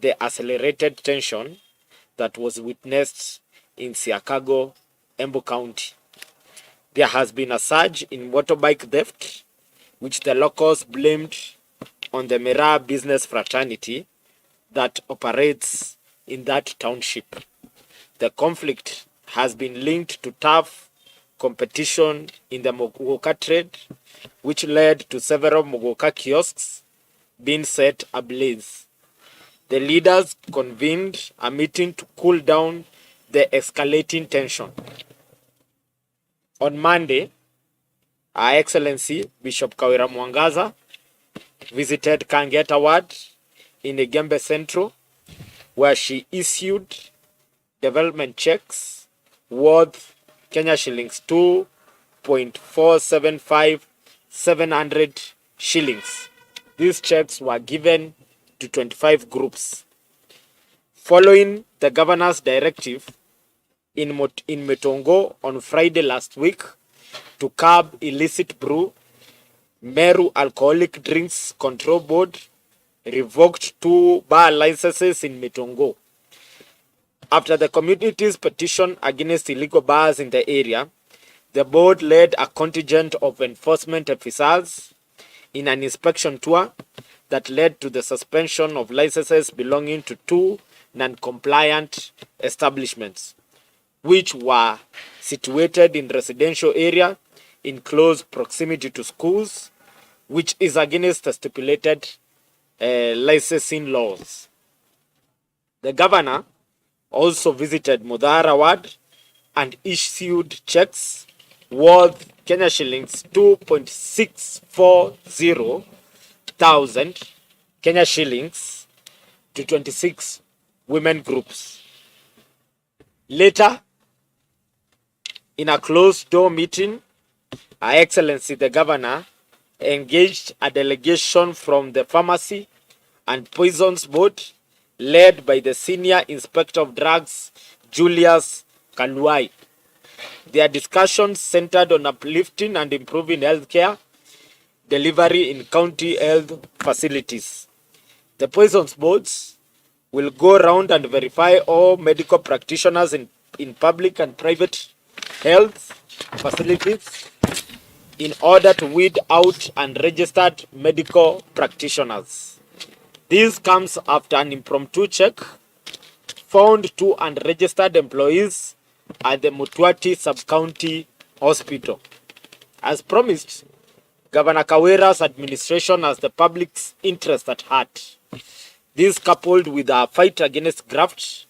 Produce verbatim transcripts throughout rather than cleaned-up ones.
the accelerated tension that was witnessed in Siakago, Embu County. There has been a surge in motorbike theft, which the locals blamed on the Miraa business fraternity that operates in that township. The conflict has been linked to tough competition in the mogoka trade, which led to several mogoka kiosks being set ablaze. The leaders convened a meeting to cool down the escalating tension. On Monday, Her Excellency Bishop Kawira Mwangaza visited Kangeta Ward in Igembe Central, where she issued development checks worth Kenya shillings two point four seven five seven hundred shillings. These checks were given to twenty-five groups. Following the governor's directive in Mot-, in Mitongo on Friday last week to curb illicit brew, Meru Alcoholic Drinks Control Board revoked two bar licenses in Mitongo. After the community's petition against illegal bars in the area, the board led a contingent of enforcement officers in an inspection tour that led to the suspension of licenses belonging to two non-compliant establishments, which were situated in residential area in close proximity to schools, which is against the stipulated, eh, licensing laws. The governor also visited Muthara Ward and issued checks worth Kenya shillings two point six four zero thousand Kenya shillings to twenty-six women groups. Later, in a closed door meeting, Her Excellency the Governor engaged a delegation from the Pharmacy and Poisons Board, led by the Senior Inspector of Drugs, Julius Kaluai. Their discussions centered on uplifting and improving healthcare delivery in county health facilities. The Poisons Boards will go round and verify all medical practitioners in, in public and private health facilities in order to weed out unregistered medical practitioners. This comes after an impromptu check found two unregistered employees at the Mutwati Sub-County Hospital. As promised, Governor Kawira's administration has the public's interest at heart. This, coupled with our fight against graft,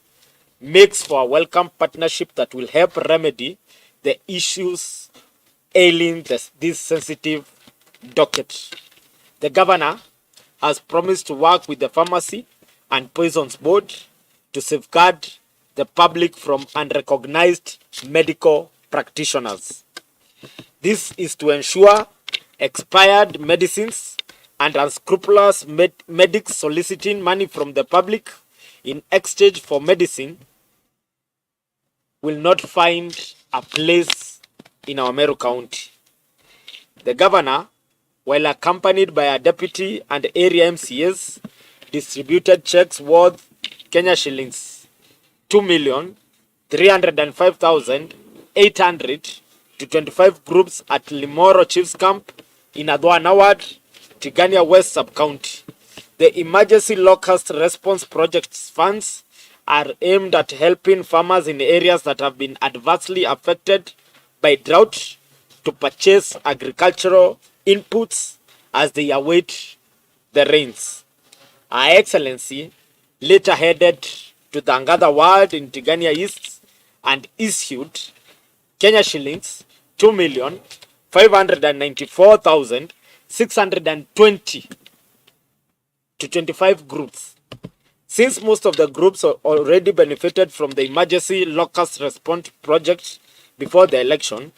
makes for a welcome partnership that will help remedy the issues ailing this, this sensitive docket. The governor has promised to work with the Pharmacy and Poisons Board to safeguard the public from unrecognized medical practitioners. This is to ensure expired medicines and unscrupulous med-, medics soliciting money from the public in exchange for medicine will not find a place in our Meru County. The governor, while accompanied by a deputy and area M C As, distributed checks worth Kenya shillings two million three hundred and five thousand eight hundred to twenty-five groups at Limoro Chiefs Camp in Adhwana Ward, Tigania West Sub-County. The Emergency Locust Response Projects funds are aimed at helping farmers in areas that have been adversely affected by drought to purchase agricultural inputs as they await the rains. Her Excellency later headed to Thangatha Ward in Tigania East and issued Kenya shillings two million five hundred and ninety-four thousand six hundred and twenty to twenty-five groups. Since most of the groups al-, already benefited from the Emergency Locust Response Project before the election,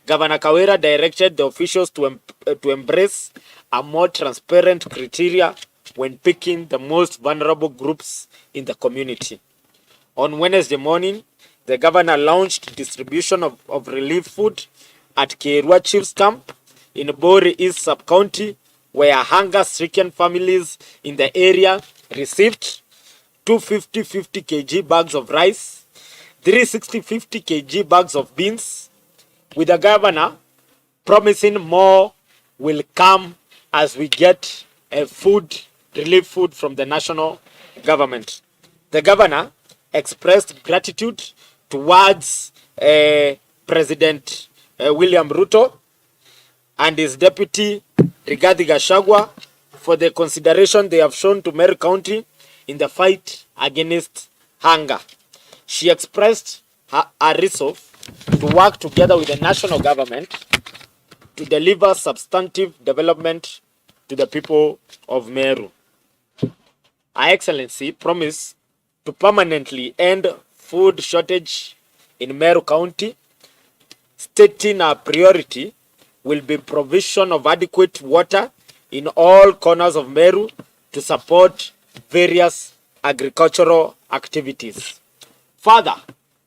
Governor Kawira directed the officials to em-, uh, to embrace a more transparent criteria when picking the most vulnerable groups in the community. On Wednesday morning, the governor launched distribution of, of relief food at Kirwa Chiefs Camp in Bori East Sub-County, where hunger-stricken families in the area received two fifty fifty K G bags of rice, three sixty fifty K G bags of beans, with the governor promising more will come as we get a food, relief food from the national government. The governor expressed gratitude towards uh, President uh, William Ruto and his deputy Rigathi Gachagua for the consideration they have shown to Meru County in the fight against hunger. She expressed her, her resolve to work together with the national government to deliver substantive development to the people of Meru. Her Excellency promised to permanently end food shortage in Meru County, stating her priority will be provision of adequate water in all corners of Meru to support various agricultural activities. Further,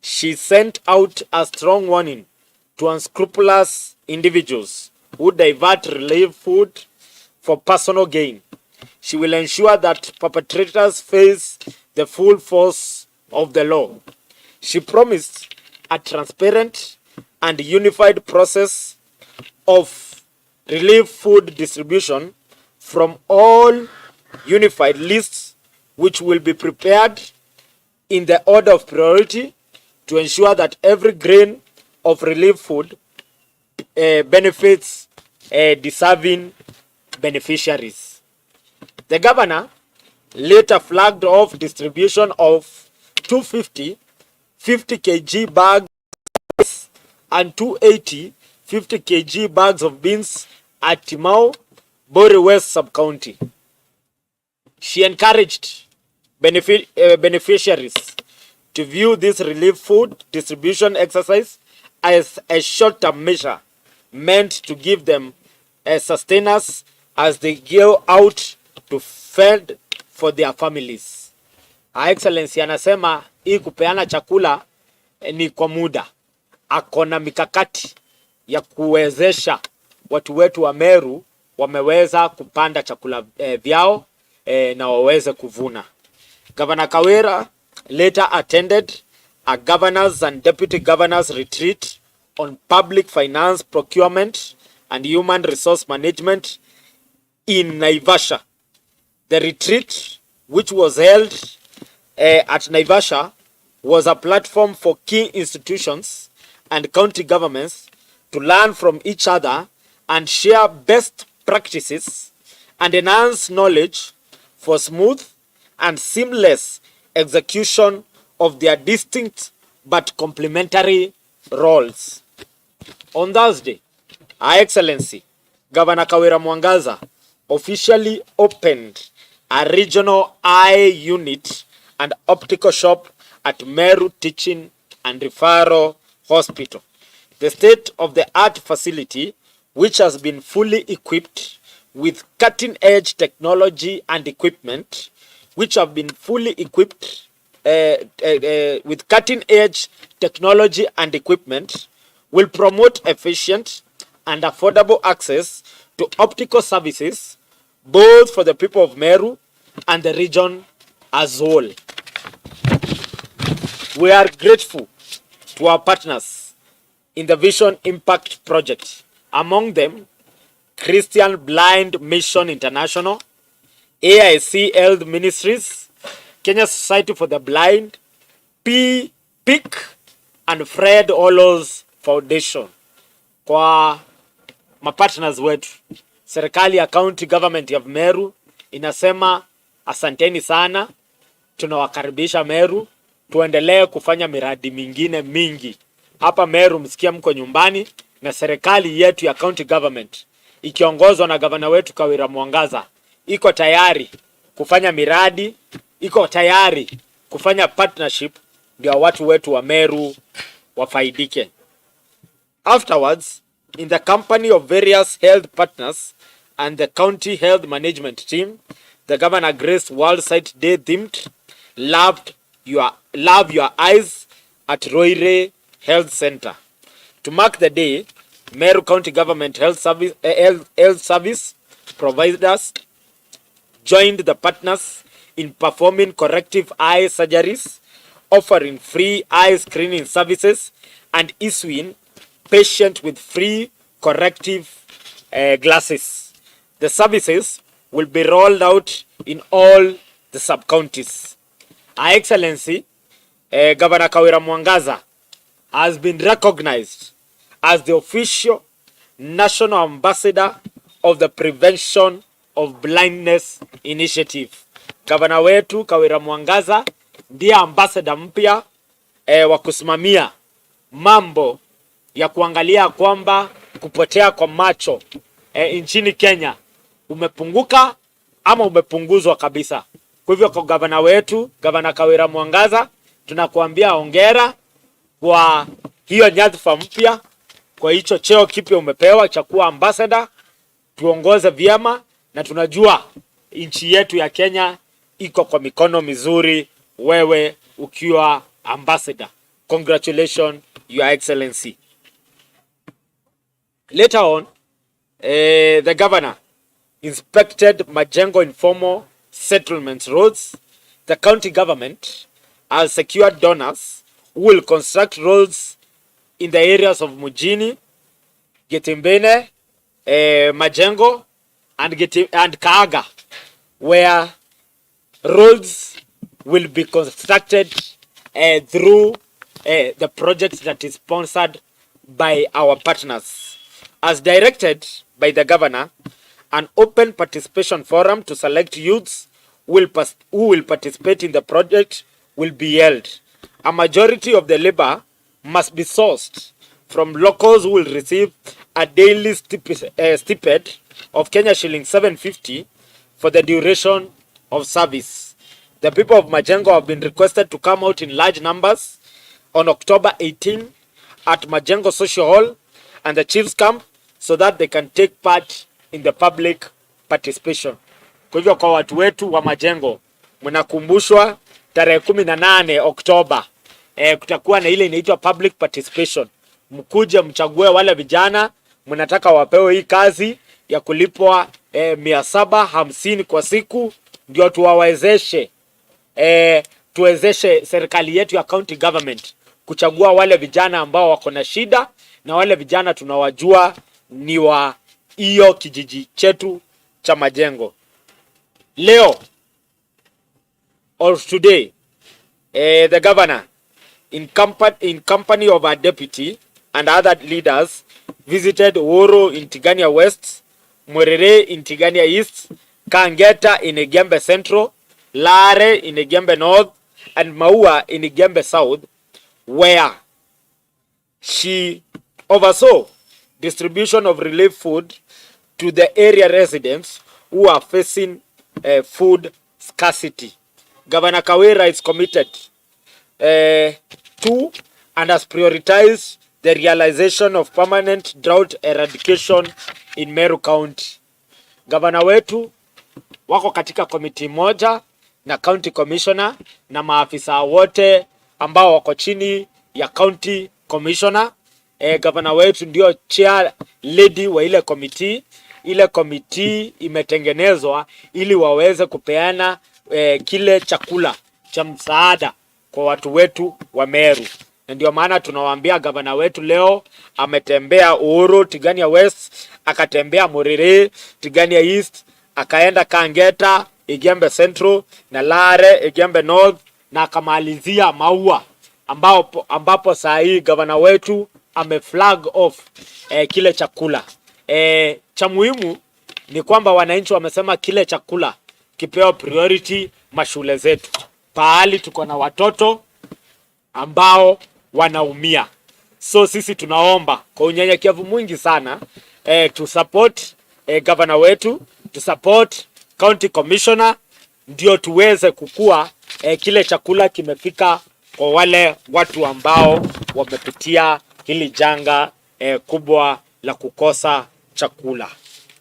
she sent out a strong warning to unscrupulous individuals who divert relief food for personal gain. She will ensure that perpetrators face the full force of the law. She promised a transparent and unified process of relief food distribution from all unified lists, which will be prepared in the order of priority to ensure that every grain of relief food uh, benefits uh, deserving beneficiaries. The governor later flagged off distribution of two fifty fifty K G bags and two eighty fifty K G bags of beans at Timau, Bori West Sub-County. She encouraged benefi- uh, beneficiaries to view this relief food distribution exercise as a short-term measure meant to give them a sustenance as they go out to fend for their families. Her Excellency anasema hii kupeana chakula eh, ni kwa muda. Ako na mikakati ya kuwezesha watu wetu wa Meru wameweza kupanda chakula eh, vyao eh, na waweze kuvuna. Governor Kawira later attended a governors and deputy governors retreat on public finance procurement and human resource management in Naivasha. The retreat, which was held uh, at Naivasha, was a platform for key institutions and county governments to learn from each other and share best practices and enhance knowledge for smooth and seamless execution of their distinct but complementary roles. On Thursday, Her Excellency Governor Kawira Mwangaza officially opened a regional eye unit and optical shop at Meru Teaching and Referral Hospital. The state-of-the-art facility, which has been fully equipped with cutting-edge technology and equipment, which have been fully equipped uh, uh, uh, with cutting-edge technology and equipment, will promote efficient and affordable access to optical services, both for the people of Meru and the region as a whole. We are grateful to our partners in the Vision Impact Project, among them Christian Blind Mission International, A I C Health Ministries, Kenya Society for the Blind, P-, PIC and Fred Hollows Foundation. Kwa mapartners wetu, serikali ya County Government ya Meru inasema asanteni sana. Tunawakaribisha Meru, tuendelee kufanya miradi mingine mingi hapa Meru. Msikia mko nyumbani, na serikali yetu ya county government ikiongozwa na gavana wetu Kawira Mwangaza iko tayari kufanya miradi, iko tayari kufanya partnership ndio watu wetu wa Meru wafaidike. Afterwards, in the company of various health partners and the county health management team, the governor graced World Sight Day themed Loved Your, Love Your Eyes at Ruiru Health Centre. To mark the day, Meru County Government Health Service, eh, Health, Health Service providers joined the partners in performing corrective eye surgeries, offering free eye screening services, and issuing patient with free corrective uh, glasses. The services will be rolled out in all the sub-counties. Her Excellency, uh, Governor Kawira Mwangaza has been recognized as the official national ambassador of the Prevention of Blindness Initiative. Gavana wetu Kawira Mwangaza ndiye ambassador mpya eh, wa kusimamia mambo ya kuangalia kwamba kupotea kwa macho eh, nchini Kenya umepunguka ama umepunguzwa kabisa. Kwa hivyo, kwa gavana wetu, Gavana Kawira Mwangaza, tunakuambia hongera kwa hiyo nyadhifa mpya, kwa hicho cheo kipya umepewa cha kuwa ambassador. Tuongoze vyema, na tunajua nchi yetu ya Kenya iko kwa mikono mizuri, wewe ukiwa ambassador. Congratulations, Your Excellency. Later on, eh, the governor inspected Majengo informal settlements roads. The county government has secured donors who will construct roads in the areas of Mujini, Gitimbine, eh, Majengo, and Giti-, and Kaaga, where roads will be constructed eh, through eh, the project that is sponsored by our partners. As directed by the governor, an open participation forum to select youths will pas-, who will participate in the project will be held. A majority of the labor must be sourced from locals who will receive a daily stipi-, eh, stipend of Kenya shilling seven fifty for the duration of service. The people of Majengo have been requested to come out in large numbers on October eighteen at Majengo Social Hall and the Chiefs Camp so that they can take part in the public participation. Kwa hivyo, kwa watu wetu wa Majengo, mnakumbushwa tarehe kumi na nane Oktoba, eh, kutakuwa na ile inaitwa public participation. Mkuje mchague wale vijana mnataka wapewe hii kazi ya kulipwa eh, mia saba hamsini kwa siku, ndio tuwawezeshe eh, tuwezeshe serikali yetu ya county government kuchagua wale vijana ambao wako na shida, na wale vijana tunawajua ni wa hiyo kijiji chetu cha Majengo. Leo or today, eh, the governor in, compa- in company of a deputy and other leaders visited Uhuru in Tigania West, Mwerere in Tigania East, Kangeta in Igembe Central, Lare in Igembe North, and Maua in Igembe South, where she oversaw distribution of relief food to the area residents who are facing uh, food scarcity. Governor Kawira is committed uh, to and has prioritized the realization of permanent drought eradication in Meru County. Gavana wetu wako katika komiti moja na county commissioner na maafisa wote ambao wako chini ya county commissioner. E, gavana wetu ndio chair lady wa ile komiti. Ile komiti imetengenezwa ili waweze kupeana e, kile chakula cha msaada kwa watu wetu wa Meru. Na ndio maana tunawaambia gavana wetu leo ametembea Uhuru Tigania West, akatembea Muriri Tigania East, akaenda Kangeta Igembe Central na Lare Igembe North, na akamalizia Maua ambao, ambapo saa hii gavana wetu ame flag off eh, kile chakula eh, cha muhimu ni kwamba wananchi wamesema kile chakula kipewa priority mashule zetu, pahali tuko na watoto ambao wanaumia. So sisi tunaomba kwa unyenyekevu mwingi sana eh, to support eh, gavana wetu, to support county commissioner, ndio tuweze kukua eh, kile chakula kimefika kwa wale watu ambao wamepitia hili janga eh, kubwa la kukosa chakula.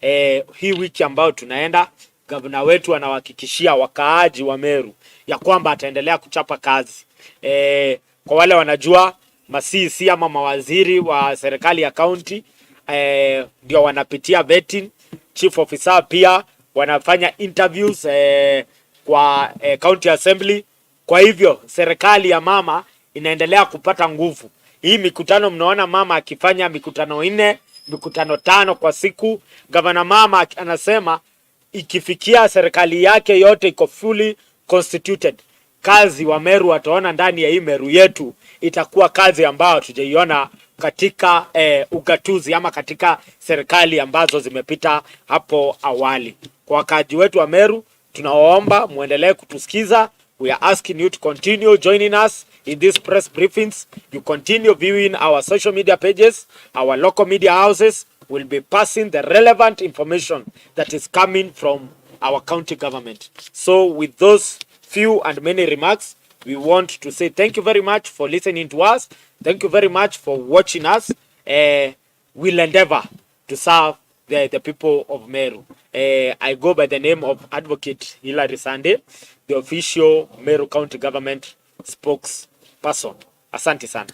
Eh, hii wiki ambayo tunaenda, gavana wetu anawahakikishia wakaaji wa Meru ya kwamba ataendelea kuchapa kazi. Eh, kwa wale wanajua, ma C E C ama mawaziri wa serikali ya county eh, ndio wanapitia vetting, chief officer pia wanafanya interviews eh, kwa, eh, County Assembly. Kwa hivyo, serikali ya mama inaendelea kupata nguvu. Hii mikutano mnaona mama akifanya mikutano nne, mikutano tano kwa siku. Gavana mama ak-, anasema ikifikia serikali yake yote iko fully constituted, kazi wa Meru wataona ndani ya hii Meru yetu itakuwa kazi ambayo hatujaiona katika, eh, ugatuzi ama katika serikali ambazo zimepita hapo awali. Kwa wakaaji wetu wa Meru, tunawaomba muendelee kutusikiza. We are asking you to continue joining us in these press briefings. You continue viewing our social media pages, our local media houses will be passing the relevant information that is coming from our county government. So with those few and many remarks, we want to say thank you very much for listening to us. Thank you very much for watching us. Eh, will endeavor to serve the, the people of Meru. Eh, I go by the name of Advocate Hilary Sande, the official Meru County Government spokesperson. Asante sana.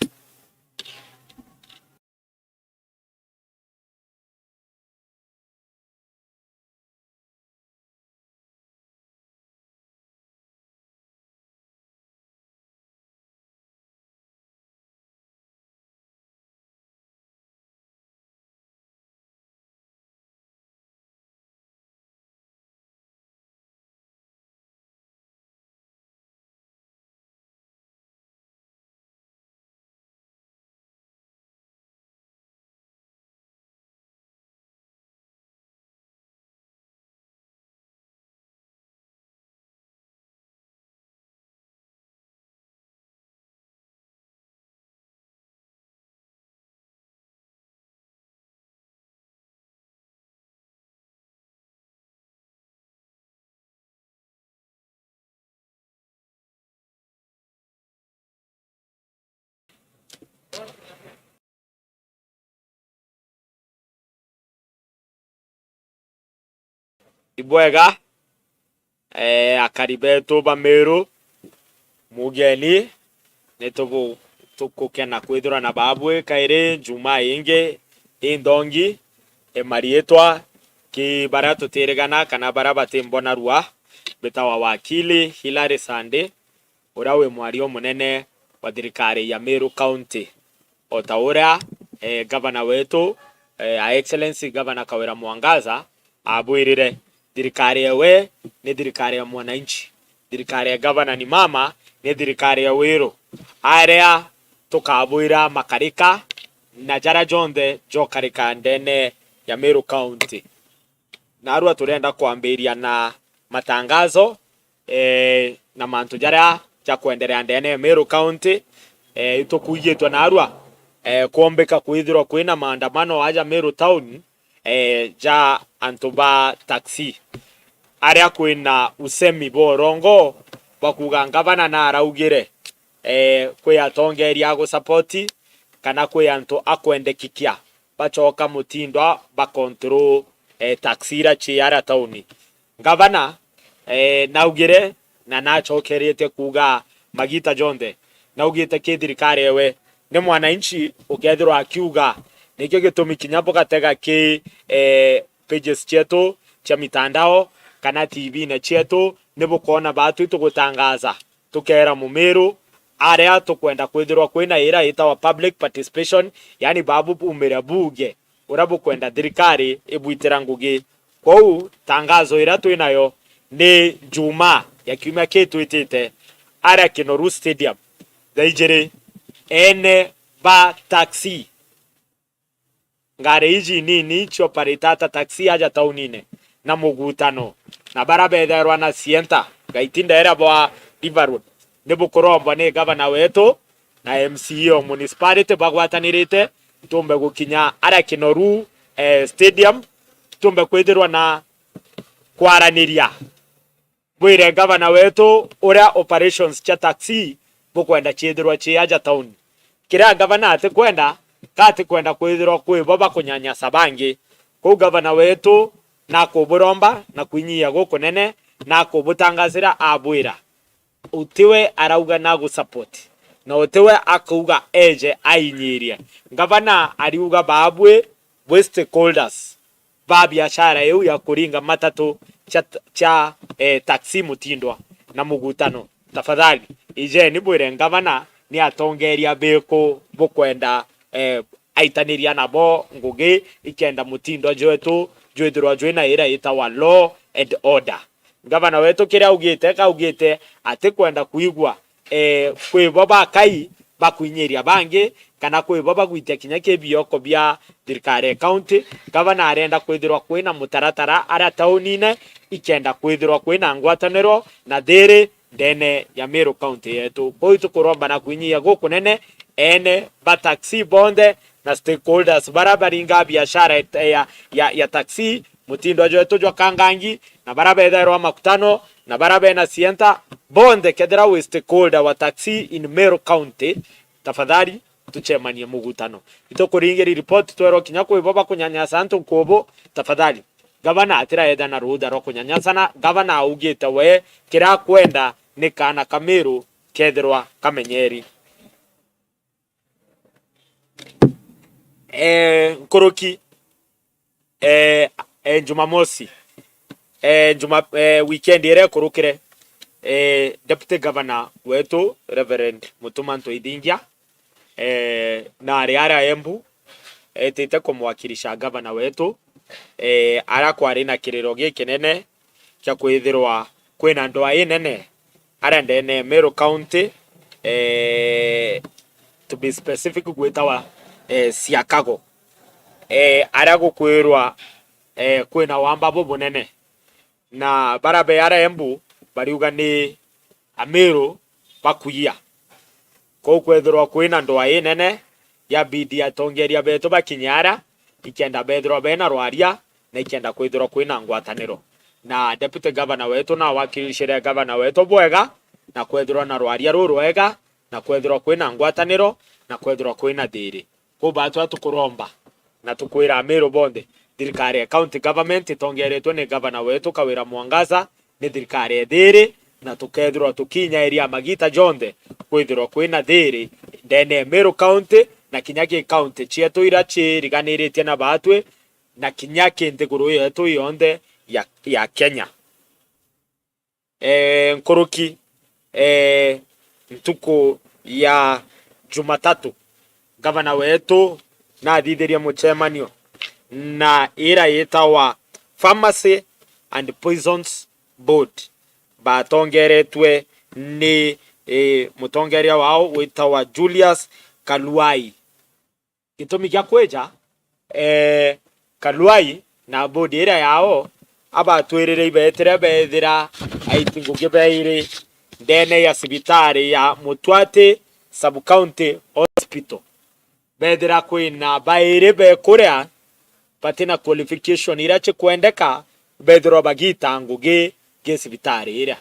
Ibwega, eh, akari betu ba Meru, mugeni, ni tubu-, tugukena kwithirwa na babwi kairi njumaa ingi inthongi, i mariitwa ki baria tutirigana kana baria batimbona rua, mbitawa wakili Hilary Sande, uria wi mwaria umunene wa thirikari ya Meru County, o ta uria, eh, gavana wetu, eh, Her Excellency Gavana Kawira Mwangaza abwirire, thirikari ewe ni thirikari ya mwananchi, thirikari ya gavana ni mama ni thirikari ya Wiru, aria tukabwira makarika na jaria jonthe jokarika ndene ya Meru County. Narua turenda kwambiria na matangazo, eh, na mantu jaria jakwenderea ndene ya Meru County. Eh, itukuigitwe narua, eh, kwombika kwithirwa kwina maandamano aja Meru Town, eh, ja antu ba taxi, aria kwina usemi bwa urongo bwa kuuga ngavana naraugire, eh, kwi atongeria a gusapoti kana kwi antu akwendekikia bacoka mutindwa ba control, eh, taxi iria ci aria tauni. Ngavana, eh, naugire na nacokeretie kuuga magita jonthe, naugite ki thirikari ewe ni mwananchi ukethirwa akiuga. Nikio gitumi kinya bugatega ki, eh, pages cietu cia mitandao kana T V-ne cietu, ni bukoona baatwi tugutangaza, tukeera Mumiru aria tukwenda kwithirwa kwina ira itawa public participation, yani babu bumire buuge uria bukwenda thirikari ibwitira ngugi. Kwou tangazo iria twi nayo ni Njumaa ya kiumia kii twitite, aria Kinoru Stadium, thaa ijiri, ene ba taxi, ngari iji nini cio operate ta taxi aja taunine na mugutano, na baria bethairwa na cienta gaitinda iria bwa River Road, ni bukurombwa ni gavana wetu na M C A o municipality bagwatanirite, tumbe gukinya aria Kinoru, eh, Stadium, tumbe kwithirwa na kwaraniria. Bwire gavana wetu uria operations cia taxi bukwenda ciithirwa ci aja tauni. Kiria gavana atikwenda, ka atikwenda kwithirwa kwi bo bakunyanyasa bangi. Kwou gavana wetu nakuburomba na kwinyia gukunene, nakubutangazira abwira, utiwe arauga nagusupport, na utiwe akauga eje ainyirie. Gavana ariuga babwi bwi stakeholders ba biashara iu ya kuringa matatu cia, cia, eh, taxi Mutindwa na Mugutano. Tafadhali, ijeni bwire ngavana ni atongeria biku bukwenda, eh, aitaniria nabo ngugi ikenda Mutindwa jwetu jwithirwa jwina ira itawa law and order. Ngavana wetu kiria augite, kaugite atikwenda kwigua, eh, kwi bo bakai bakwinyiria bangi, kana kwi bo bagwitia kinya ki bioko bia thirikari ya county. Ngavana arenda kwithirwa kwina mutaratara aria taunine ikenda kwithirwa kwina ngwataniro na thiri ndene ya Meru County yetu. Kwou itukuromba na kwinyia gukunene, ene ba taxi bonthe na stakeholders bara baringa biashara et-, ya, ya, ya taxi, Mutindwa jwetu jwa Kangangi, na bara bethairwa makutano, na bara bena center, bonthe kethira wi stakeholder wa taxi in Meru County, tafadhali tucemanie Mugutano. Itukuringiri report twerwa kinya kwi bo bakunyanyasa antu nkubu, tafadhali. Gavana atiraetha na ruutha rwa kunyanyasana. Gavana augite we kiria akwenda ni kaana ka Meru kethirwa kamenyeri. Eh, nkuruki, eh, eh, Jumamosi, eh, Juma-, eh, weekend iria ikurukire, eh, Deputy Governor wetu Reverend Mutuma Ntwithingia, eh, na ari aria Embu, etite kumwakilisha gavana wetu, eh, aria kwari na kiriro gikinene kia kwithirwa kwina ndwaa inene aria ndene Meru County, eh, to be specific gwitawa, eh, Siakago, eh, aria gukwirwa, eh, kwina wamba bubunene. Na bara be aria Embu bariuga ni Amiru bakugia. Kou kwethirwa kwina ndwaa inene, yabidi atongeria betu bakinye ara, ikenda bethirwa bena rwaria, na ikenda kwithirwa kwina ngwataniro. Na Deputy Governor wetu na awakilishire Governor wetu bwega, na kwethirwa na rwaria rurwega, na kwethirwa kwina ngwataniro, na kwethirwa kwina thiri. Kou batwi tukuromba na tukwira Amiru bonthe, thirikari ya county government itongeretwe ni gavana wetu Kawira Mwangaza, ni thirikari ya thiri, na tukethirwa tukinyairia magita jonthe kwithirwa kwina thiri ndene ya Meru County, na kinya ki county cietu ira ciriganiritie na batwi, na kinya ki nthiguru yetu yonthe ya, ya Kenya. Eh, nkuruki, eh, ntuku ya Jumatatu, gavana wetu nathithirie mucemanio na ira yitawa Pharmacy and Poisons Board, batongeretwe ni, eh, mutongeria wao witawa Julius Kaluai. Gitumi gia kwija, eh, Kaluai na bodi iria yao abatwirire ibeetire beethira aiti ngugi bairi ndene ya cibitari ya Mutwati Sub-County Hospital. Beethira kwina bairi bekuria batina qualification iria cikwendeka beethirwa bagiita ngugi gi cibitari iria.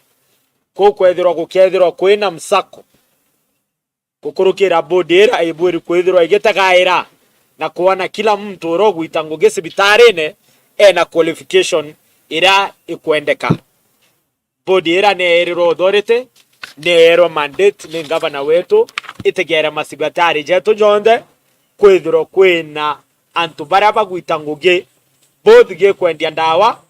Kuu kwethirwa gukeethirwa kwina msako gukurukira bodi iria ibwiri kwithirwa igitegaira na kwona kila muntu uria ugwita ngugi cibitarine ena qualification iria ikwendeka. Bodi iria ni yeerirwe authority, ni yeerwe mandate ni ngavana wetu itegere macibitari jetu jonthe kwithirwa kwina antu baria bagwita ngugi, both gi kwendia ndawa,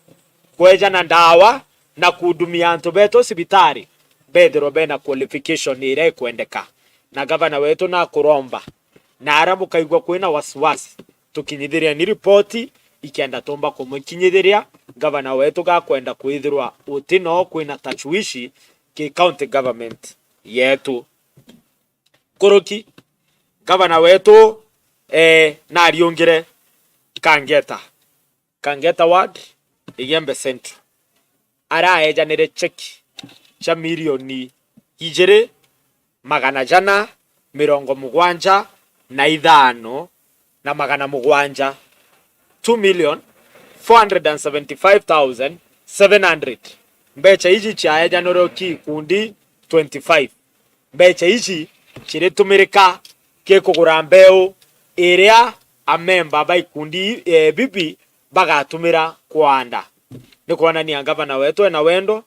kweja na ndawa, na kuhudumia antu betu cibitari, bethirwe bena qualification iria ikwendeka. Na gavana wetu nakuromba, na aria bukaigua kwina wasiwasi, tukinyithirieni ripoti, ikenda tumba kumwikinyithiria. Gavana wetu gakwenda kwithirwa uti no kwina tashwishi ki county government yetu. Nkuruki, gavana wetu, eh, nariungire Kangeta, Kangeta Ward, Igembe Central, araejanire cheki cia milioni ijiri, magana jana, mirongo mugwanja na ithano na magana mugwanja, two million four hundred and seventy-five thousand seven hundred. Mbecha iji ciaejanirwe ki ikundi twenty-five. Mbecha iji ciritumirika ki kugura mbeu iria amemba ba ikundi, eh, bibi bagatumira kwanda. Ni kwonania ngavana wetu ena wendo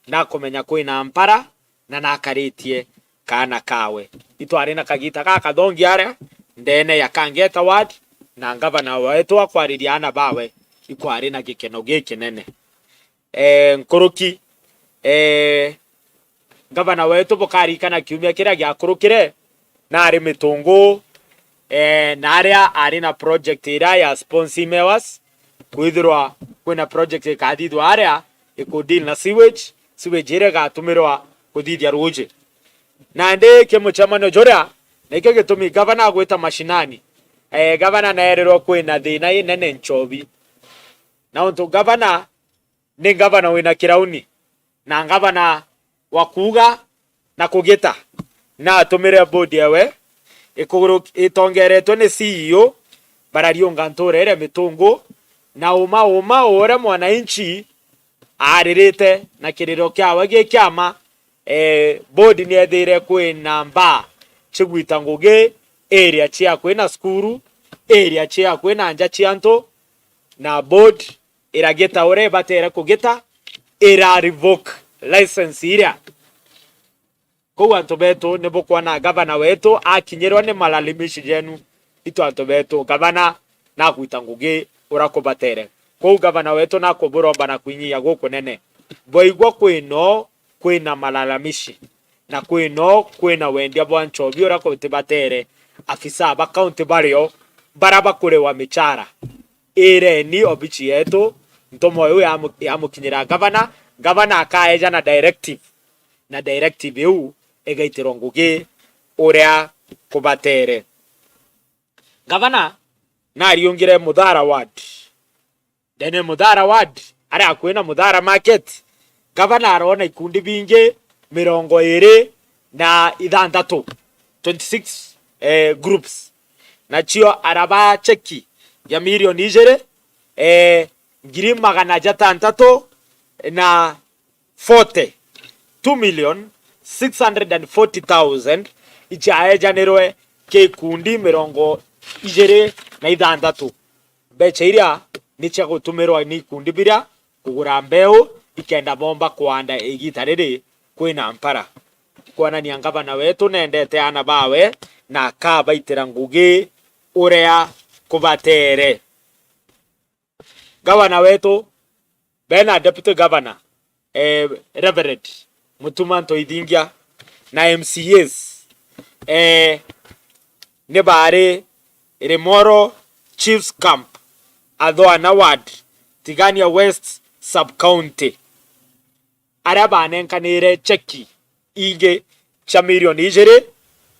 na akumenya kwina mpara na nakaritie kaana kawe. Itwari na kagita gakathongi aria ndene ya Kangeta Ward, na ngavana wetu akwariria aana bawe, ikwari na gikeno gikinene. eh, nkuruki, eh, ngavana wetu bukarikana kiumia kiria giakurukire, nari Mitungu, eh, na aria ari na project iria ya Sponsi Mewas, kwithirwa kwina project ikathithwa aria iku deal na sewage, sewage iria igatumirwa kuthithia ruuji. Nandi ki mucemanio juria, nikio gitumi ngavana agwita mashinani. Eh, ngavana neerirwe kwina thina inene Nchobi. Na untu ngavana ni ngavana wina kirauni, na ngavana wa kuuga na kugita, na atumire board ewe ikuguru-, itongeretwe ni C E O barariunga ntura iria Mitungu, na uma uma uria mwananchi aaririte na kiriro kiawe gi kiama, eh, board niethiire kwina mbaa cigwita ngugi area cia kwina cukuru, area cia kwina nja cia antu, na board iragita uria ibatere kugita, ira revoke license iria. Kou antu betu ni bukwona ngavana wetu akinyirwa ni malalamishi jenu. Itu antu betu, ngavana nakwita ngugi uria kubatere. Kou ngavana wetu nakuburomba na kwinyia gukunene. Bwaigua kwino kwina malalamishi, na kwino kwina wendia bwa Nchobi uria kutibatere, afisa ba county bario bara bakuriwa michara, ireni obichi yetu, ntumwa iu yamu-, yamukinyira ngavana, ngavana akaeja na directive, na directive iu igaitirwa ngugi uria kubatere. Ngavana nariungire Muthara ward. Ndene Muthara ward, aria akui na Muthara market, ngavana arona ikundi bingi mirongo iri na ithanthatu, twenty six, eh, groups. Nacio araba cheki ya milioni ijiri, eh, ngiri magana jatantatu na forty, two million six hundred and forty thousand ichaejanirwe ki ikundi mirongo ijiri na ithanthatu. Mbecha iria ni cia gutumirwa ni ikundi biria kugura mbeu ikenda bomba kuanda igita riri kwina mpara. Kwonania ngavana wetu nendete aana bawe na akabaitira ngugi uria kubatere. Ngavana wetu bena deputy governor, eh, Reverend Mutuma Ntoithingia, na M C As, eh, ni bari Rimoro Chiefs Camp, Athoana Ward, Tigania West Sub County, aria banenkanire cheki ingi cia milioni ijiri,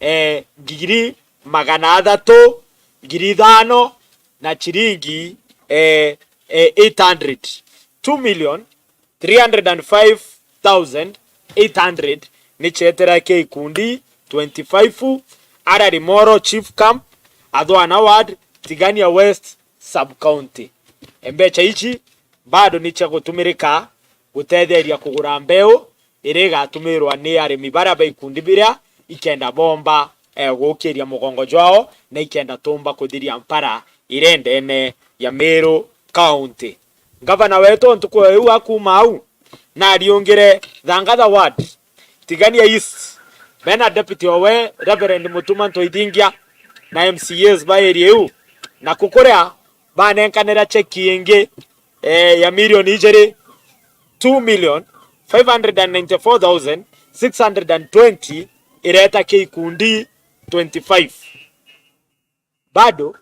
eh, ngiri magana athatu, ngiri ithano na chiringi, eh, eh, eight hundred. Two million three hundred and five thousand eight hundred ni cietera ki ikundi twenty-five, ara Rimoro Chief Camp, Athoana Ward, Tigania West Sub County. Mbecha ici bado ni cia gutumirika gutetheria kugura mbeu iria igatumirwa ni arimi baria ba ikundi biria ikenda bomba, eh, gukiria mugongo jwao na ikenda tumba kuthiria mpara iria ndene ya Meru County. Ngavana wetu ntuku iu akuma au, nariungire Thangatha Ward, Tigania East, bena deputy owe Reverend Mutuma Ntoithingia na M C As ba area iu, na kukuria banenkanira cheki ingi, eh, ya milioni ijiri, two million five hundred and ninety-four thousand six hundred and twenty ireta ki ikundi twenty-five. Bado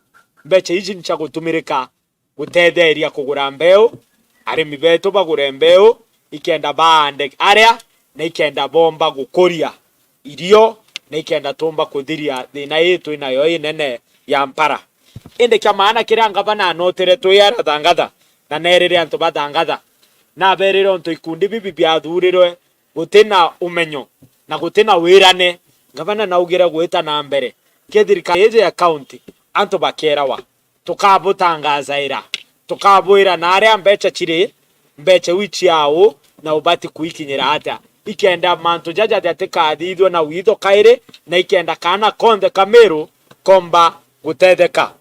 mbecha iji ni cia gutumirika gutetheria kugura mbeu, arimi betu bagure mbeu, ikenda baande aria, na ikenda bomba gukuria irio, na ikenda tumba kuthiria thina ii twinayo inene ya mpara. Indi kia maana kiria ngavana anotire twi ara Thangatha, na nerire antu ba Thangatha, naberire untu ikundi bibi biathurirwe guti na umenyo na guti na wirane, ngavana naugire gwita na mbere ki thirikari iji ya county, antu bakeerawa, tukabutangazaira, tukabwira na aria mbecha chiri, mbecha iu chiao na ubati kuikinyira atia, ikenda mantu jaja jatikathithwe na witho kairi, na ikenda kaana konthe ka Meru komba gutetheka.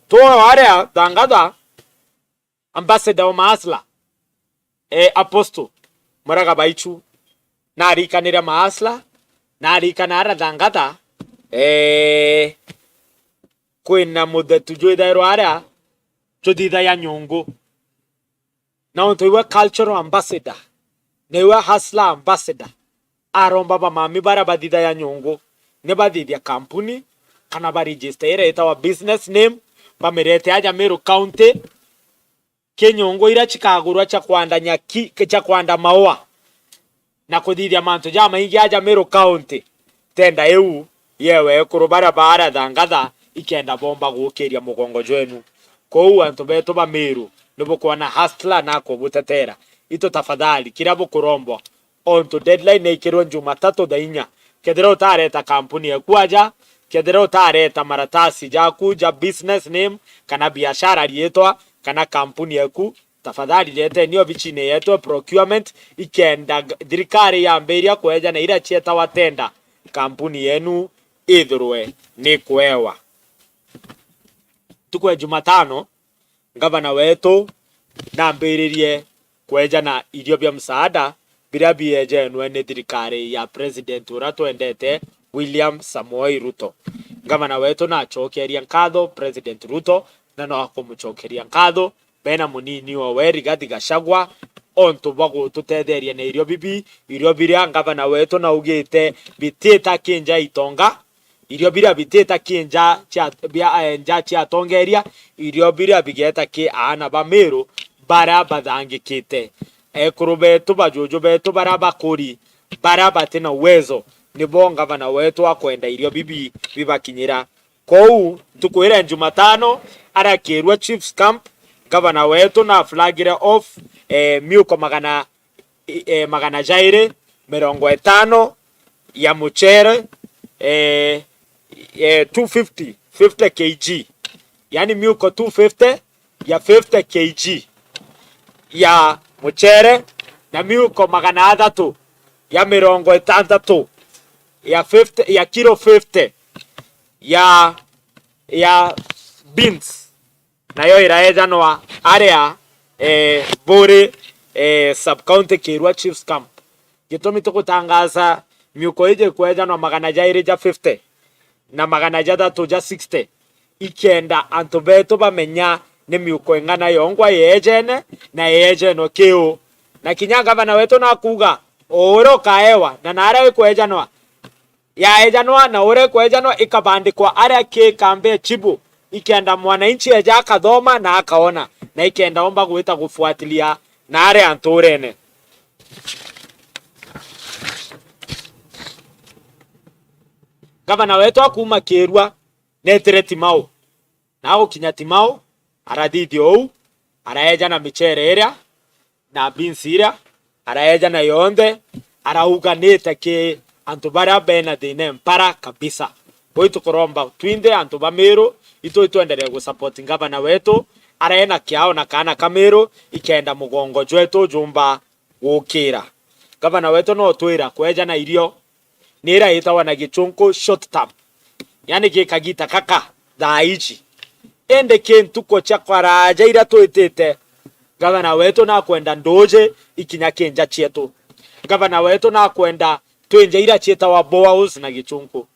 Twoyo aria Thangatha, ambassador wa mahasla, eh, Apostle Muraga Baichu, narikanire mahasla, narikana ara Thangatha, eh, kwina muthetu jwithairwa aria juthithagia nyungu. Na untu iwe cultural ambassador, na iwe hustler ambassador, aromba bamami baria bathithagia nyungu, ni bathithia kampuni, kana ba register iria itawa business name, bamirete aja Meru County, ki nyungu iria cikagurwa cia kwanda nyaki, cia kwanda maua, na kuthithia mantu jamaingi aja Meru County. Tenda iu yewe ekuru baria barathangatha ikenda bomba gukiria mugongo jwenu. Kou antu betu ba Meru, ni bukwona hustler na kubutetera. Itu tafadhali, kiria bukurombwa, ontu deadline naikirwe Jumatatu thaa inya. Kethira utareta kampuni eku aja, kethira utareta maratasi jaku ja business name, kana biashara riitwa, kana kampuni eku, tafadhali reteni obicine yetu procurement, ikenda g-, thirikari yambiria kweja na iria cietawa tenda, kampuni yenu ithirwe ni kwewa. Ntuku ya Jumatano, ngavana wetu nambiririe kweja na irio bia msaada biria biejenwe ni thirikari ya President uria twendete, William Samoei Ruto. Ngavana wetu nacokeria nkatho President Ruto, na no akumucokeria nkatho bena munini owe Rigathi Gachagua, ontu bwa gututetheria na irio bibi, irio biria ngavana wetu naugite bitita kinja itonga, irio biria bitita ki nja cia, bia, eh, nja cia atongeria, irio biria bigeta ki aana ba Meru baria bathangikite. Ekuru betu, bajuju betu baria bakuri, baria batina uwezo, nibo ngavana wetu akwenda irio bibi bibakinyira. Kou ntuku iria Jumatano, aria Kirua Chiefs Camp, ngavana wetu na flagire off, eh, miuko magana i-, eh, magana jairi mirongo itano ya muchere, eh, eh, two fifty, fifty K G. Yani miuko two fifty ya fifty K G ya muchere, na miuko magana athatu ya mirongo itantatu ya fifty, ya kilo fifty ya, ya beans. Nayo iraejanwa aria, eh, Buri, eh, sub county Kirua Chiefs Camp. Gitumi tugutangaza miuko iji kwejanwa magana jairi ja fifty na magana jathatu ja sixty, ikenda antu betu bamenya ni miuko ing'ana yongwa yeejene na yeejenwe kiu. Na kinya ngavana wetu nakuuga, o uria ukaewa na naria ikwejanwa, yaejanwa na uria ikwejanwa ikabandikwa aria ki kambi ya chibu, ikenda mwananchi eja akathoma na akaona, na ikenda omba gwita gufuatilia na aria nturene. Ngavana wetu akuuma Kirua netire Timau, na agukinya Timau, arathithia uu, araeja na michere iria na beans iria, araeja na yonthe, arauganite ki antu baria bena thina mpara kabisa. Ui tukuromba twinthe antu ba Miru, itu itwenderee gusupport ngavana wetu, arena kiao na kaana ka Miru, ikenda mugongo jwetu jumba gukira. Ngavana wetu no twira kweja na irio ni iria itagwa na gichunku short term, yani gi kagita kaka thaa iji. Indi ki ntuku cia kwaraja iria twitite, ngavana wetu nakwenda nduuji ikinya ki nja cietu. Ngavana wetu nakwenda twinja iria cietagwa boreholes na gichunku,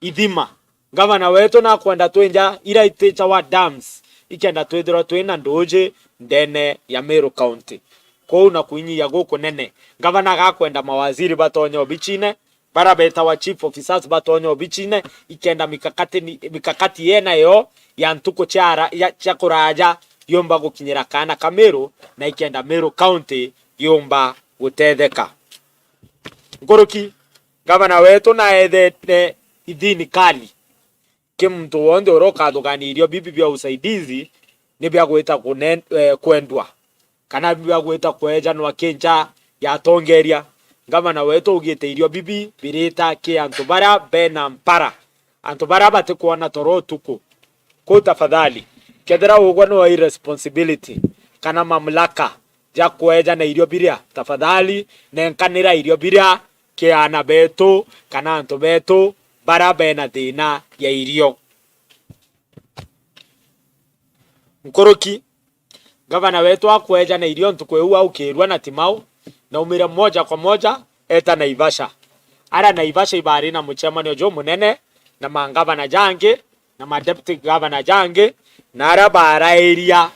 ithima. Ngavana wetu nakwenda twinja iria ititawa dams, ikenda twithirwa twina nduuji ndene ya Meru County. Kuu na kuinyia gukunene, ngavana agakwenda mawaziri batonye obichine, baria betawa chief officers batonye obichine, ikenda mikakati ni, mikakati yenayo ya ntuku cia ara-, ya, cia kuraja yumba gukinyira kaana ka Meru, na ikenda Meru County yumba gutetheka. Nkuruki, ngavana wetu naethete ithini kali ki muntu wonthe uria ukathugania irio bibi bia usaidizi ni bia gwita kunen-, eh, kwendwa, kana bia gwita kwejanwa ki nja ya atongeria. Ngavana wetu augite irio bibi birita ki antu baria bena mpara, antu baria batikwona toro utuku. Kuu tafadhali, kethira ugwa ni wai responsibility kana mamlaka ja kweja na irio biria, tafadhali nenkanira irio biria ki aana betu kana antu betu baria bena thina ya irio. Nkuruki, ngavana wetu akweja na irio ntuku iu aukirua na Timau, naumire moja kwa moja eta Naivasha. Aria Naivasha ibari na mucemanio jumunene na mangavana jangi na ma deputy governor jangi, na aria barairia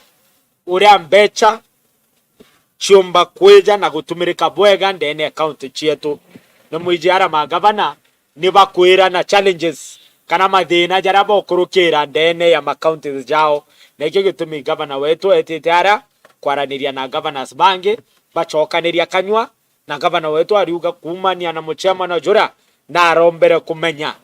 uria mbecha ciumba kwija na gutumirika bwega ndeene ya county cietu. Ni mwiji ara magavana ni bakwirana challenges kana mathina jaria bokurukira ndeene ya ma counties jao. Na ikio gitumi gavana wetu etite ara kwaraniria na governors bangi, bacokaniria kanyua, na gavana wetu ariuga kuumania na mucemano juria, narombere kumenya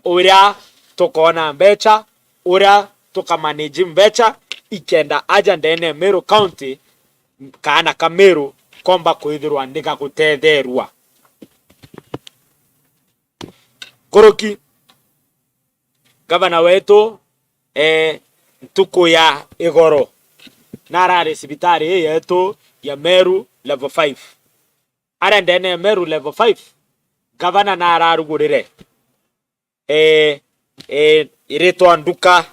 uria tukoona mbecha, uria tukamanage mbecha, ikenda aja ndeene ya Meru County, kaana ka Meru komba kwithirwa ni gagutetherua. Nkuruki, gavana wetu, eh, ntuku ya igoro, narari cibitari ii yetu ya Meru Level five. Aria ndeene ya Meru Level five, gavana nararugurire, eh, eh, iritwa nduka,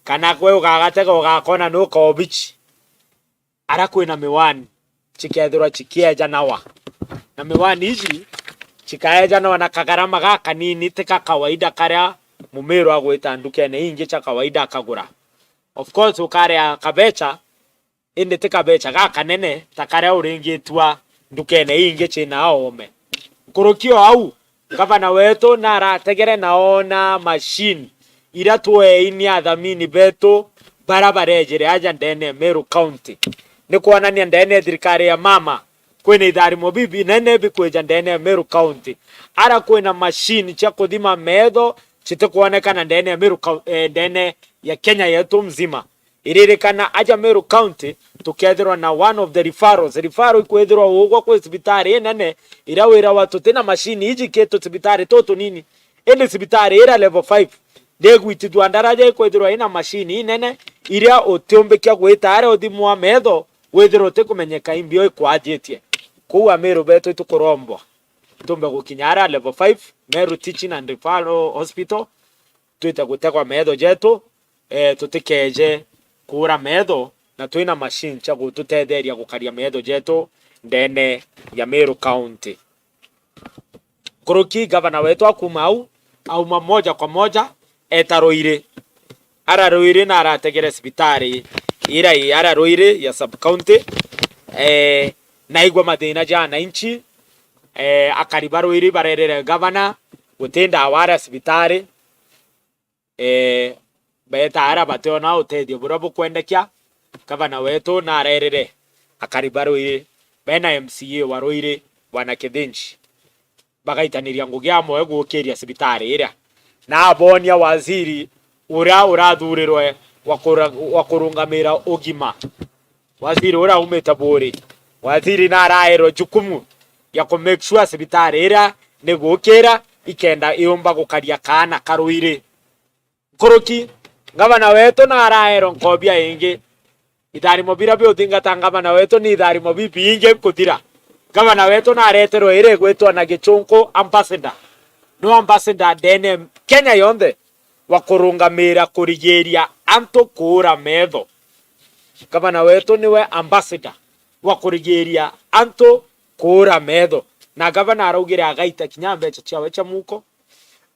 kana gwe ugagatega ugakona nuka obichi, aria kwina miwani, cikethirwa cikieejanawa. Na miwani iji cikaejanawa na kagarama gakanini, ti ka kawaida karia Mumiru agwita ndukene ingi cia kawaida akagura. Of course, ukaria kabecha, indi ti kabecha gakanene ta karia uringitwa ndukene ingi cina oome. Nkuruki o au, gavana wetu narategere na oona machine iria tweei ni athamini betu baria barejire aja ndeene ya Meru County. Ni kwonania ndeene ya thirikari ya mama kwina itharimo bibinene bikwija ndeene ya Meru County. Ara kwina machine cia kuthima meetho citikwonekana ndeene ya Meru Cou-, eh, ndeene ya Kenya yetu mzima. Iririkana aja Meru County, tukethirwa na one of the referrals. Referral ikwithirwa ugwa kwi cibitari inene, iria wirawa tutina machine iji ki tucibitari tutunini. Indi cibitari iria level five, ndigwitithua ndaraja ikwithirwa ina machine inene, iria utiumbikia gwita aria uthimwa meetho, withirwa utikumenyeka imbio ikwajitie. Kwou Amiru betu itukurombwa tumbe gukinya aria level five, Meru Teaching and Referral Hospital, twite gutegwa meetho jetu, eh, tutikeeje kuura meetho, na twina machine cia gututetheria gukaria meetho jetu ndeene ya Meru County. Nkuruki, gavana wetu akuuma au, auma moja kwa moja, eeta Ruiri. Ara Ruiri na arategere cibitari iria i ara Ruiri ya sub county, eh, naigua mathina ja ananchi, eh, akari ba Ruiri barerere gavana, guti ndawa aria cibitari, eh, beeta ara bationa utethio buria bukwendekia. Gavana wetu narerire akari ba Ruiri, bena M C A wa Ruiri, Bwana Kithinji, bagaitaniria ngugi amwe gukiria cibitari iria, na abonia waziri uria urathurirwe wa kura-, wa kurungamira ugima, waziri uria aumite Buuri. Waziri naraerwe jukumu ya ku make sure cibitari iria ni gukira ikenda iumba gukaria kaana ka Ruiri. Nkuruki, gavana wetu naraerwe nkobia ingi. Itharimo biria biuthingata gavana wetu ni itharimo bibingi nkuthira. Gavana wetu nareterwe iria igwitwa na gichunku ambassador. No ambassador ndeene Kenya yonthe wa kurungamira kurigiria antu kuura meetho. Gavana wetu niwe ambassador wa kurigiria antu kuura meetho. Na gavana araugire agaita kinya mbecha ciawe cia muko,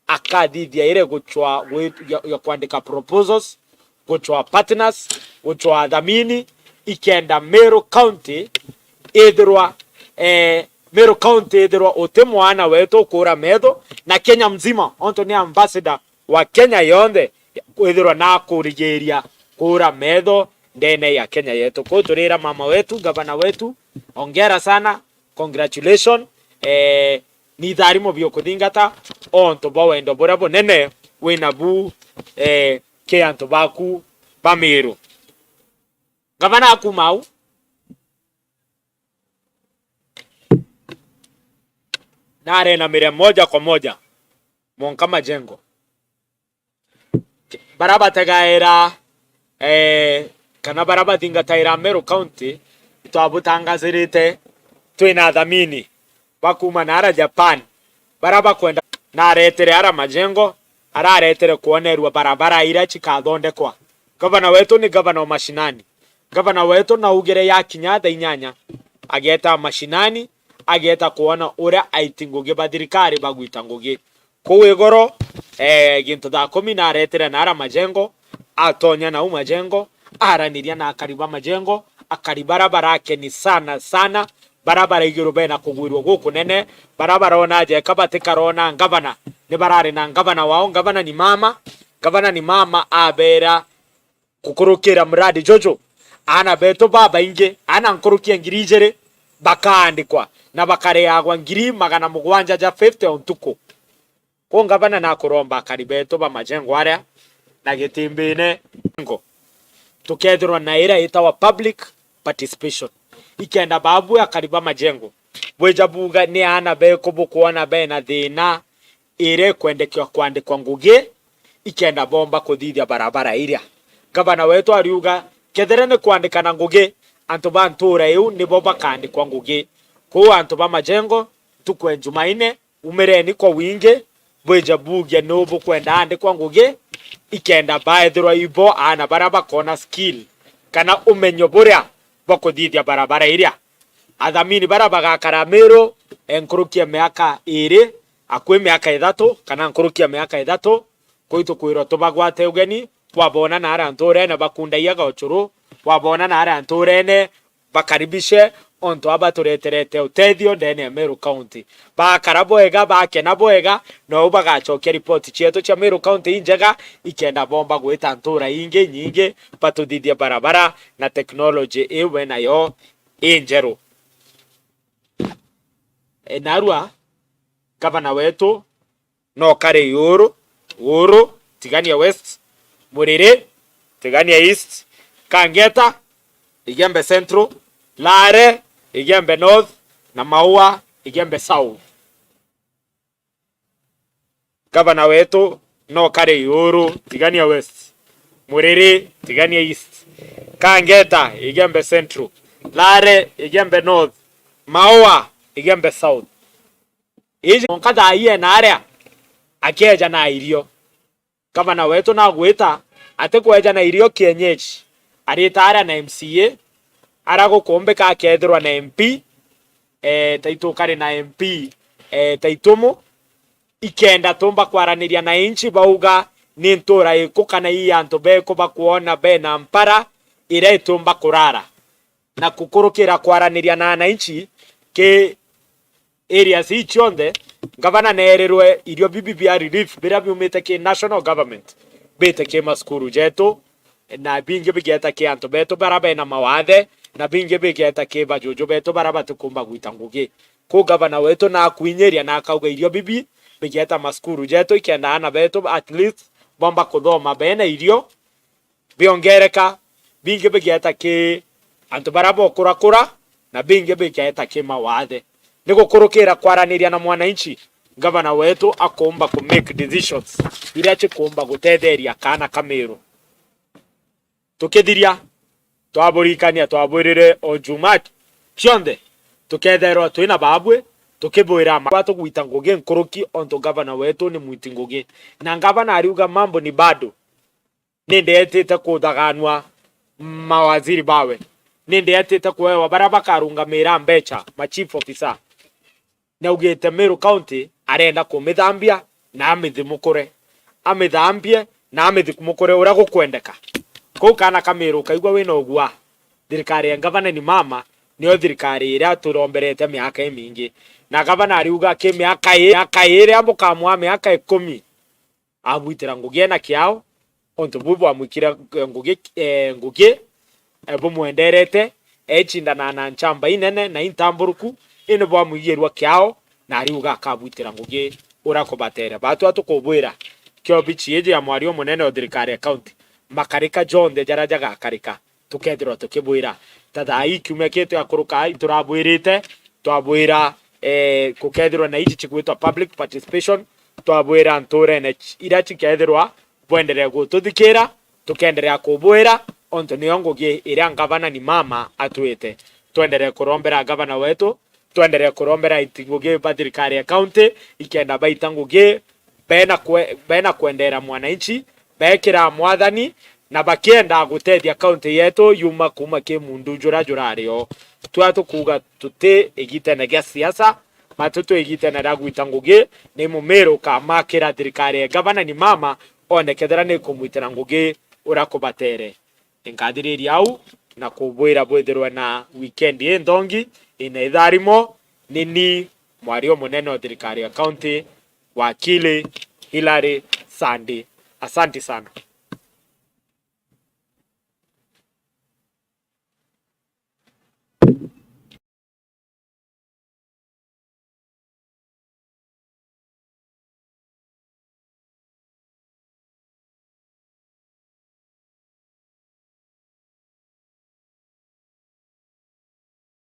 akathithia ire guchwa gwi-, ya, ya kwandika proposals, guchwa partners, guchwa athamini, ikenda Meru County ithirwa, eh, Meru County ithirwa uti mwana wetu ukuura meetho, na Kenya mzima, ontu ni ambassador wa Kenya yonthe, kwithirwa na kurigiria kuura meetho ndeene ya Kenya yetu. Kwou turira mama wetu, gavana wetu, ongera sana, congratulations, eh, ni itharimo biukuthingata ontu bwa wendo buria bunene wina bu, eh, ki antu baku ba Miru. Gavana akuuma au, narenamire moja kwa moja mwanka Majengo. Baria bategaira, eh, kana baria bathingataira Meru County, itwabutangazirite twina athamini ba kuuma naara Japan, baria bakwenda, naretere ara Majengo, araretere kwonerua barabara iria cikathondekwa. Gavana wetu ni gavana o mashinani. Gavana wetu naugire yakinya thaa inyanya, ageeta mashinani, ageeta kwona uria aiti ngugi ba thirikari bagwita ngugi. Kuu igoro, eh, gintu thaa kumi naretere naara Majengo, atonya nau Majengo, araniria na akari ba Majengo, Akari bara barakeni sana sana, bara bara iguru bena kugwirua gukunene, bara barona jeka batikarona ngavana, ni barari na ngavana wao, ngavana ni mama, ngavana ni mama abera kukurukira muradi juju, aana betu babaingi, aana nkuruki ya ngiri ijiri bakaandikwa na bakareagwa ngiri magana mugwanja ja fifty o ntuku. Kuu ngavana nakuromba akari betu ba majengo aria na gitimbine ngo, tukethirwa na iria itawa public participation, ikenda babwe akari ba majengo bwija buga ni aana beku bukwona bena thina iria ikwendekea kwandikwa ngugi, ikenda bomba kuthithia barabara iria. Ngavana wetu ariuga kethira ni kwandikana ngugi, antu ba ntura iu nibo bakaandikwa ngugi. Kuu antu ba majengo, ntuku ya Jumaine, umireni kwa wingi, bwije buge nuu bukwenda andikwa ngugi, ikenda baethirwa ibo aana baria bakona skill kana umenyo buria bwa kuthithia barabara iria. Athamini baria bagakara Meru, e, nkuruki ya miaka iiri, akui miaka ithatu, kana nkuruki ya miaka ithatu, kuu itukwirwa tubagwate ugeni, bwabona na aria nturene bakundagia gauchuru, bwabona na aria nturene bakaribishe, ontu aba batureterete utethio ndene ya Meru County. Bakara bwega, bakena bwega, nou bagacokia ripoti cietu cia Meru County injega, ikenda bomba gwita ntura ingi nyingi, batuthithie barabara na technology iu benayo injeru. E, narua, gavana wetu no kari Iguru, Iguru, Tigania West, Muriri, Tigania East, Kangeta, Igembe Central, Lare, Igembe North, na Maua, Igembe South. Gavana wetu no kari Iguru, Tigania West, Muriri, Tigania East, Kangeta, Igembe Central, Lare, Igembe North, Maua, Igembe South. Iji monka thaa ii ena aria akieja na irio. Gavana wetu nagwita atikweja na irio kienyeji, arita aria na M C A, aria gukumbika akethirwa na M P, e, taitu kari na M P, e, taitumu, ikenda tumba kwaraniria na inchi bauga ni ntura iku kana ii antu beku bakwona bena mpara iria itumba kurara. Na kukurukira kwaraniria na ananchi ki areas ii cionthe, ngavana neerirwe irio bibi bia relief biria biumite ki national government biite ki masukuru jetu, na bingi bigeeta ki antu betu baria bena mawathe, na bingi bigeeta ki bajuju betu baria batikumba gwita ngugi. Kuu ngavana wetu nakwinyiria na akauga irio bibi bigeeta masukuru jetu, ikenda aana betu at least bomba kuthoma bena irio, biongereka, bingi bigeeta ki antu baria bokurakura, na bingi bigeeta ki mawathe. Ni gukurukira kwaraniria na mwananchi, ngavana wetu akumba ku make decisions iria cikumba gutetheria kaana ka Meru. Tukithiria, twaburikania twabwirire o Jumaa cionthe, tuketherwa twina babwi, tukibwira ma tugwita ngugi nkuruki, ontu ngavana wetu ni mwiti ngugi. Na ngavana ariuga mambo ni bado. Ni ndetite kuthaganua mawaziri bawe. Ni ndetite kuewa baria bakarungamira mbecha, ma chief officer. Naugite Meru County arenda kumithambia na amithimukure. Amithambie na amithimukure uria gukwendeka. Kuu kaana ka Meru kaigua wina ugua. Thirikari ya ngavana ni mama, niyo thirikari iria turomberete miaka imingi. Na ngavana ariuga ki miaka i-, miaka iria bukamwa miaka ikumi. Abwitira ngugi ena kiao, ontu buu bwamwikire ngugi, eh, ngugi, eh, bumwenderete, ecindana na nchamba inene na intamburuku, indi bwamwigirua kiao, na ariuga akabwitira ngugi uria kubatere. Batwi tukubwira, kiobichi iji ya mwaria umunene o thirikari ya county, makarika jonthe jaria jagakarika, tukethirwa tukibwira. Ta thaa ii kiumia kii twakuruka, iturabwirite, twabwira, eh, gukethirwa na iji cigwitwa public participation, twabwira nturene ch-, iria cikethirwa bwenderee gututhikira, tukenderea kubwira, ontu niyo ngugi iria ngavana ni mama atwite. Twenderee kurombera ngavana wetu, twenderee kurombera aiti ngugi ba thirikari ya county, ikenda baita ngugi, bena kwe-, bena kwendera mwananchi, bekira mwathani, na bakienda gutethia county yetu yuma kuuma ki mundu juria jurari o. Twa tukuuga tuti igitene gia siasa, matu twi igitene ria gwita ngugi, ni Mumiru ukamakira thirikari ya ngavana ni mama, one kethira ni kumwitira ngugi uria kubatere. Nkathiriria au, na kubwira bwithirwe na weekend inthongi ina itharimo. Ni ni mwario munene o thirikari ya county, wakili Hilary Sandi. Asanti sana.